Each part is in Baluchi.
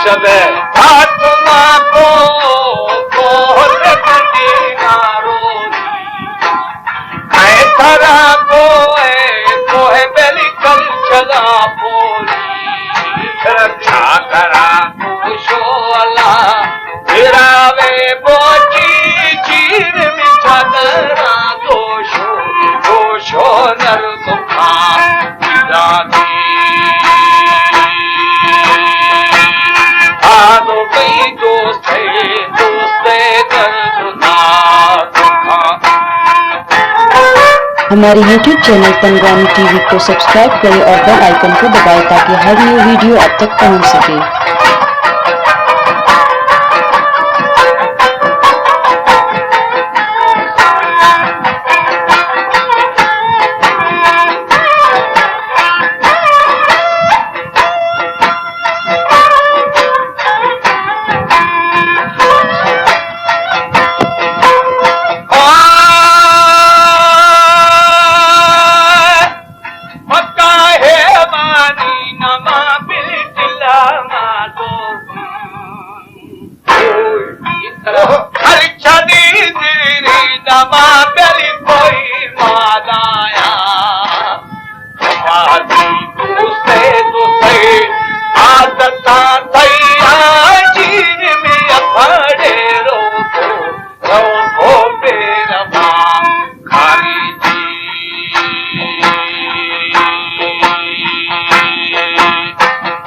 شبے۔ فاطمہ کو کوہ سے دینا روزی، میں ترا کوہ، کوہ بلی کل چلا پوری۔ چاکرا کو شولا گراوے بوچی، چیر می چادرا دوشو، دوشو نرم کھا دادی۔ آدو بھئی دوست ہے، دوست ہے درد نہ کھا۔ ہمارے یوٹیوب چینل پنگوانی ٹی وی کو سبسکرائب کریں اور بیل آئیکن کو دبائیں تاکہ ہر نیو ویڈیو آپ تک پہنچ سکے۔ مکہ ہے مانی نما بل دلا ما دو۔ ہر چدی دیری نما بل کوئی مادایا۔ مادی دوستے دوستے عادتا تیا جین میں اکھڑے رو کو۔ رو کو پیروا خالی جی۔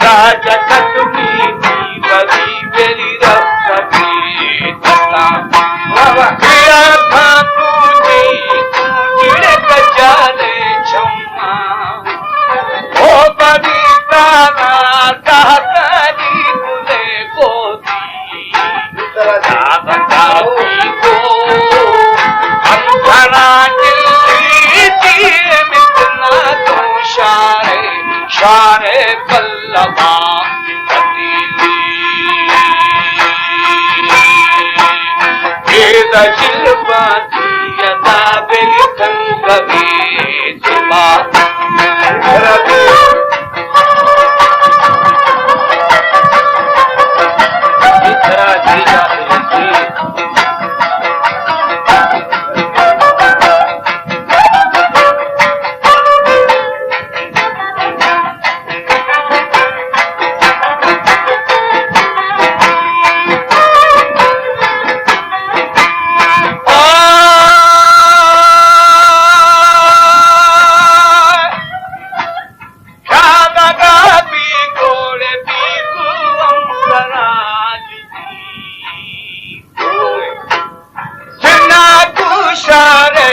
راجہ ختمی دی بری بری رفتگی تتا۔ بیا تھا تو جی، تو جڑے کجالے چما۔ او بری تانا تحتانی گلے گودی۔ شارے، شارے پلوا پیدا جلباتی ادا بے تنگوی جما۔ سنا کو شارے،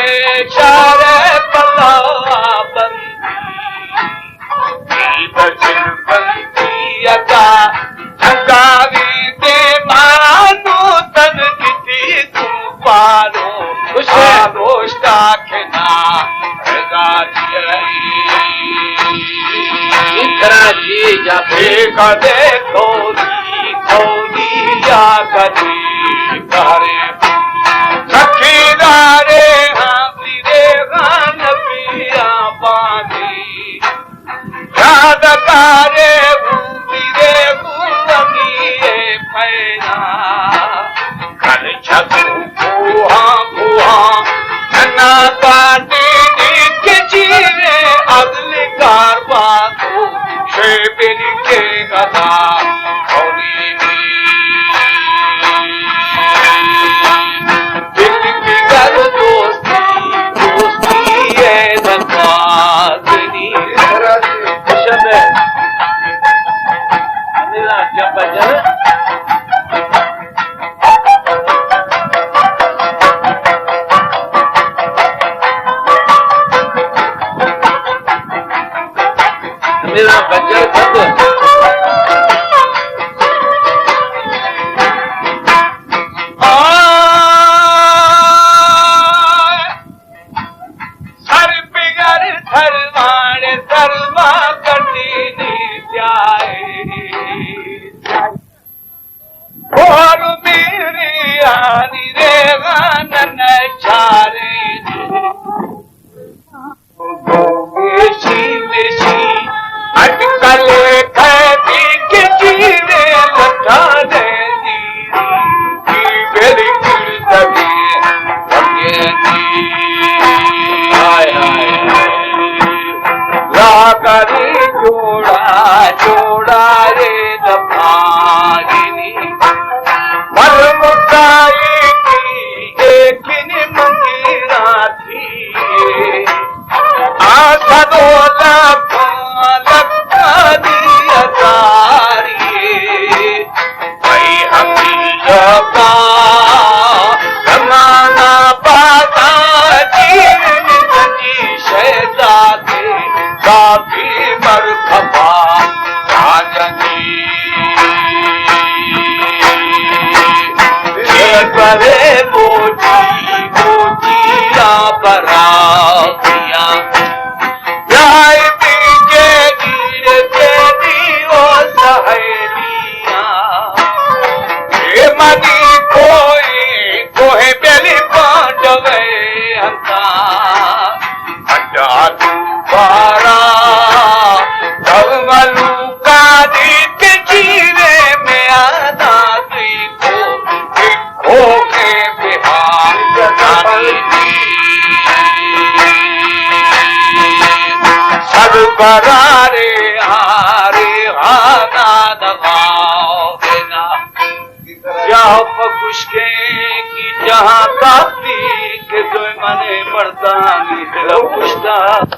شارے پلوا بندی۔ بچن بندی ادا، جنگاوی دے مانو تن کتی تو پارو۔ آ گوشتا کنا رضا جی۔ کراچی جا بے کدے کوری، کوری یا کدی کرے۔ سکیدارے ہاں میرے غان پیا پانی۔ یاد کارے میرے غنی پینا۔ کل چکو کوہاں کوہاں، ننا کاٹی دی کچیرے، اگلی کار باتو، شے بری کے گدا، ہولی دی۔ دل کی گر دوستی، دوستی ہے نفاذنی۔ خوش ہے۔ میرا کیا بجا؟ میرا بچہ سب۔ آئے۔ سر بگر سر ماڑے سر ما کٹی نی جائے۔ اور میری آنی رے غان نچارے۔ گوشی نشی اٹکل کھتی ابو لکھاں لکھانی ازاری، اے حقیقتا زمانہ بازار چیر نزنی شہزادے، باقی مرحبا راجنی۔ اے برے موجی، موجی آ برا دیا۔ بیائے بی جیڑی، جیڑی او سہیلیاں۔ اے منی کوہ، کوہ بلی پانڈوے ہنتا۔ اڈا دوبارہ تو ملوکانی پچیرے میانا دی کو۔ کوکے بہانگ نانی دی۔ سد برارے آرے آنا دغاو بنا۔ جاہ پکشکیں کی جہاں تاپی کہ دوئے منے مردانی دل پشتا۔